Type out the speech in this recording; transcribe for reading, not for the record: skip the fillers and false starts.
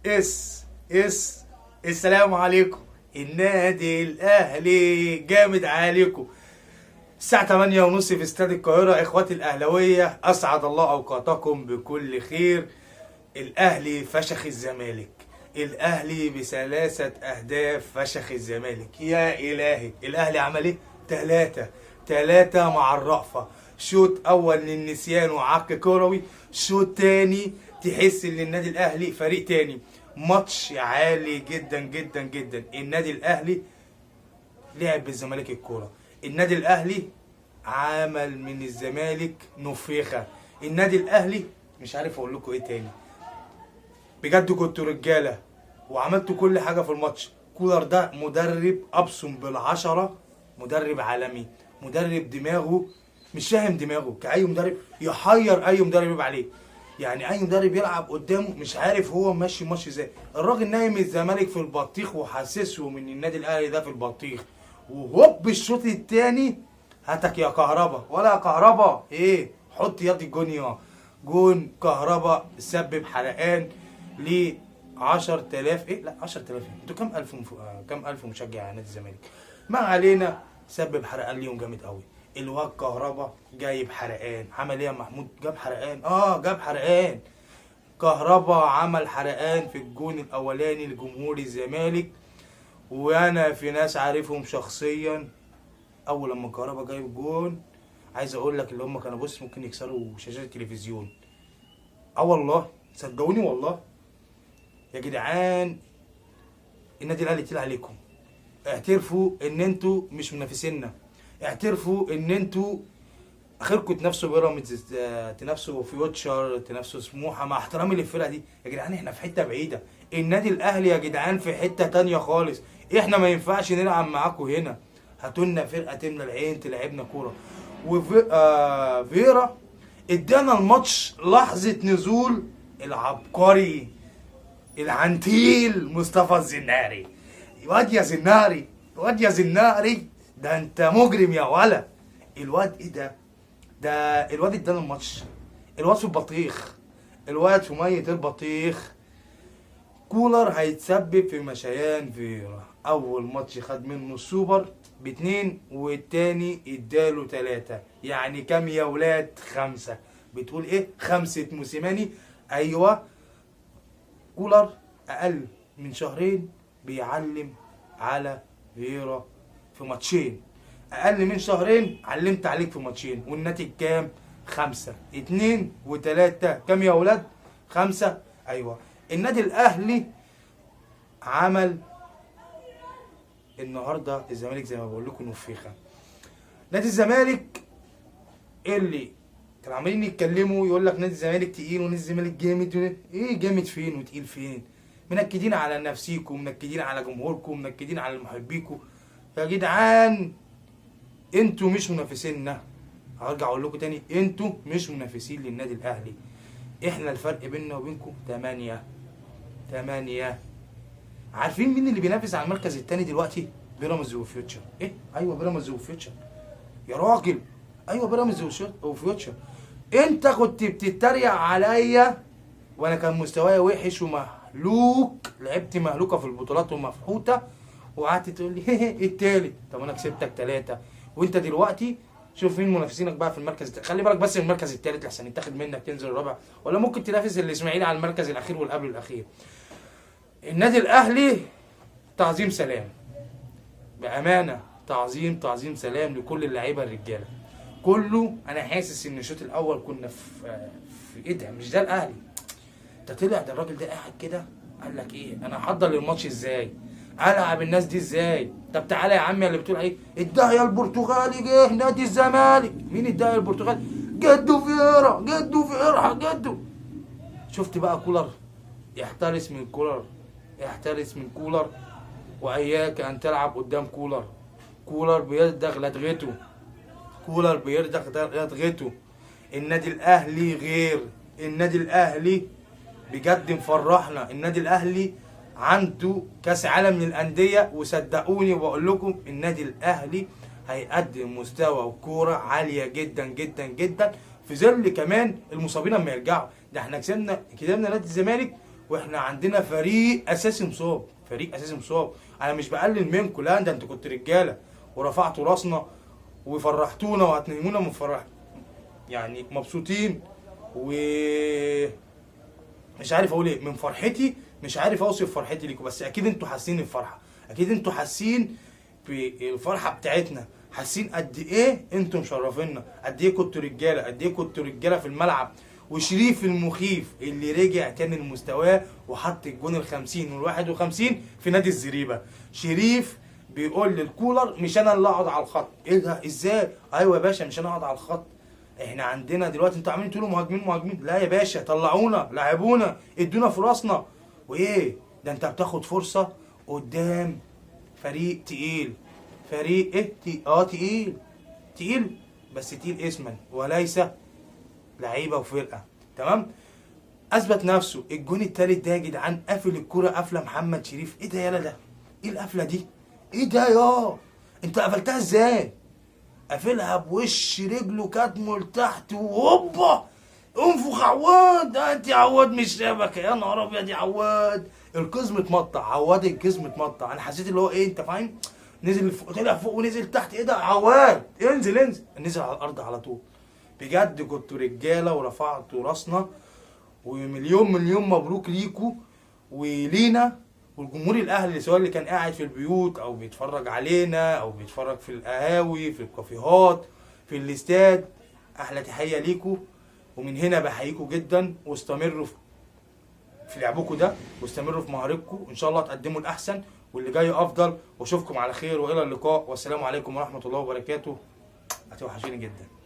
اس اس السلام عليكم. النادي الاهلي جامد عليكم. الساعة 8:30 في استاد القاهرة. اخواتي الاهلاوية، اسعد الله اوقاتكم بكل خير. الاهلي فشخ الزمالك، الاهلي ب3 اهداف فشخ الزمالك. يا الهي، الاهلي عمل ايه؟ 3-3 مع الرأفة. شوط اول للنسيان وعك كروي، شوط تاني تحس ان النادي الاهلي فريق تاني. ماتش عالي جدا جدا جدا. النادي الاهلي لعب بالزمالك الكورة، النادي الاهلي عمل من الزمالك نفيخه. النادي الاهلي مش عارف اقول لكم ايه تاني، بجد كنتوا رجاله وعملتوا كل حاجة في الماتش. كولر ده مدرب ابصم بالعشرة، مدرب عالمي، مدرب دماغه مش فاهم دماغه كأي مدرب، يحير اي مدرب يبقى عليه. يعني اي مدرب يلعب قدامه مش عارف هو ماشي ماشي ازاي. الراجل نايم الزمالك في البطيخ وحاسسه من النادي الاهلي ده في البطيخ. وهوب الشوط الثاني هاتك يا كهربا، ولا كهربا ايه، حط يد الجون يا جون. كهربا سبب حرقان ل 10000، ايه لا 10000، انتوا كام الف كام الف مشجع على نادي الزمالك؟ ما علينا، سبب حرقان ليهم جامد قوي. الواد كهربا جايب حرقان، عمل ايه يا محمود؟ جاب حرقان، جاب حرقان. كهربا عمل حرقان في الجون الاولاني لجمهور الزمالك، وانا في ناس عارفهم شخصيا اول لما كهربا جايب جون، عايز اقول لك اللي هم كانوا بص ممكن يكسروا شاشات التلفزيون. والله صدقوني، والله يا جدعان النادي الاهلي تقيل عليكم. اعترفوا ان انتوا مش منافسينا، اعترفوا ان انتوا اخركم تنافسوا بيراميدز، تنافسوا فيوتشر، تنافسوا سموحه. مع احترامي للفرقة دي يا جدعان، احنا في حتة بعيدة. النادي الاهلي يا جدعان في حتة تانية خالص، احنا ما ينفعش نلعب معاكم هنا. هاتولنا فرقه تملى العين تلعبنا كورة. وفيرا ادانا الماتش لحظة نزول العبقري العنتيل مصطفى الزناري. واد يا زناري، واد يا زناري، ده انت مجرم يا ولا. الواد ايه ده؟ ده الواد ادانا الماتش. الواد في البطيخ، الواد في مية البطيخ. كولر هيتسبب في مشيان فيرا. اول ماتش خد منه السوبر ب2، والتاني اداله 3، يعني كام يا ولاد؟ 5. بتقول ايه؟ 5 موسيماني. ايوه، كولر اقل من شهرين بيعلم على فيرا في ماتشين، اقل من شهرين علمت عليك في ماتشين، والناتج كام؟ 5، 2 و3، كام يا ولاد؟ 5. ايوه، النادي الاهلي عمل النهارده الزمالك زي ما بقول لكم نفيخه. نادي الزمالك اللي كانوا عمالين يتكلموا يقول لك نادي الزمالك تقيل ونادي الزمالك جامد، ايه جامد فين وتقيل فين؟ منكدين على نفسيكم، منكدين على جمهوركم، منكدين على محبيكم. يا جدعان انتوا مش منافسيننا. هرجع اقول لكم تاني، انتوا مش منافسين للنادي الاهلي. احنا الفرق بيننا وبينكم 8، 8. عارفين مين اللي بينافس على المركز الثاني دلوقتي؟ بيراميدز وفيوتشر. ايه؟ ايوه بيراميدز وفيوتشر يا راجل. ايوه بيراميدز وفيوتشر. انت كنت بتتريق عليا وانا كان مستواي وحش ومهلوك، لعبت مهلوكه في البطولات ومفحوته، وقعدت تقول لي التالت. طب انا كسبتك 3، وانت دلوقتي شوف مين منافسينك بقى في المركز. خلي بالك بس من المركز الثالث لحسن يتاخد منك تنزل الرابع، ولا ممكن تنافس الاسماعيلي على المركز الاخير والقبل الاخير. النادي الاهلي تعظيم سلام بامانه، تعظيم تعظيم سلام لكل اللعيبة الرجالة كله. انا حاسس ان الشوط الاول كنا في ايه ده؟ مش ده الاهلي ده. طلع ده الراجل ده قاعد كده قال لك ايه، انا هحضر للماتش ازاي، العب الناس دي ازاي؟ طب تعالى يا عمي اللي بتقول ايه الداهيه البرتغالي جه نادي الزمالك. مين الداهيه البرتغالي؟ جدو فيرا، جدو فيرا، جدو. شفت بقى كولر؟ احترس من كولر، احترس من كولر، واياك ان تلعب قدام كولر. كولر بيردغ لدغته، كولر بيردغ لدغته. النادي الاهلي غير، النادي الاهلي بجد مفرحنا. النادي الاهلي عنده كاس عالم للاندية، وصدقوني وبقول لكم النادي الاهلي هيقدم مستوى وكوره عالية جدا جدا جدا، في ظل كمان المصابين لما يرجعوا. ده احنا كسبنا نادي الزمالك واحنا عندنا فريق اساسي مصاب، فريق اساسي مصاب. انا مش بقلل منكم، لا ده انتوا كنتوا رجاله ورفعتوا راسنا وفرحتونا وهتنيمونا من فرح، يعني مبسوطين و مش عارف اقول ايه من فرحتي، مش عارف اوصف فرحتي ليكم، بس اكيد انتوا حاسين الفرحة، اكيد انتوا حاسين بالفرحه بتاعتنا، حاسين قد ايه انتوا مشرفينا، قد ايه كنتوا رجاله، قد ايه كنتوا رجاله في الملعب. وشريف المخيف اللي رجع تاني لمستواه وحط الجون ال50 وال51 في نادي الزريبه. شريف بيقول للكولر مش انا اللي اقعد على الخط. ايه ده ازاي؟ ايوه يا باشا مش انا اقعد على الخط، احنا عندنا دلوقتي انتوا عاملين تقولوا مهاجمين مهاجمين، لا يا باشا طلعونا، لعبونا، ادونا فرصنا. وايه ده انت بتاخد فرصة قدام فريق تقيل، فريق ايه تقيل، تقيل بس تقيل اسما وليس لعيبة وفرقه. تمام، اثبت نفسه. الجون التالت ده يا جدعان قافل الكرة قفله محمد شريف. ايه ده يالا ده؟ ايه القفله دي؟ ايه ده يا انت قفلتها ازاي؟ قافلها بوش رجله كاتمه لتحت وهوبا انفخ عواد. انت يا عواد مش شبكة، يا نهار ابيض يا عواد. القزم اتمطع، عواد القزم اتمطع. انا حسيت اللي هو ايه انت فاهم، نزل فوق، طلع فوق ونزل تحت. ايه ده عواد؟ انزل انزل، نزل على الارض على طول. بجد كنتوا رجاله ورفعتوا راسنا، ومليون مليون مبروك ليكوا ولينا والجمهور الاهلي، سواء اللي كان قاعد في البيوت او بيتفرج علينا او بيتفرج في القهاوي في الكافيهات في الاستاد. احلى تحية ليكوا، ومن هنا بحييكوا جدا، واستمروا في لعبكم ده، واستمروا في مهارتكم، وان شاء الله تقدموا الاحسن واللي جاي افضل. واشوفكم على خير والى اللقاء، والسلام عليكم ورحمة الله وبركاته. هتوحشوني جدا.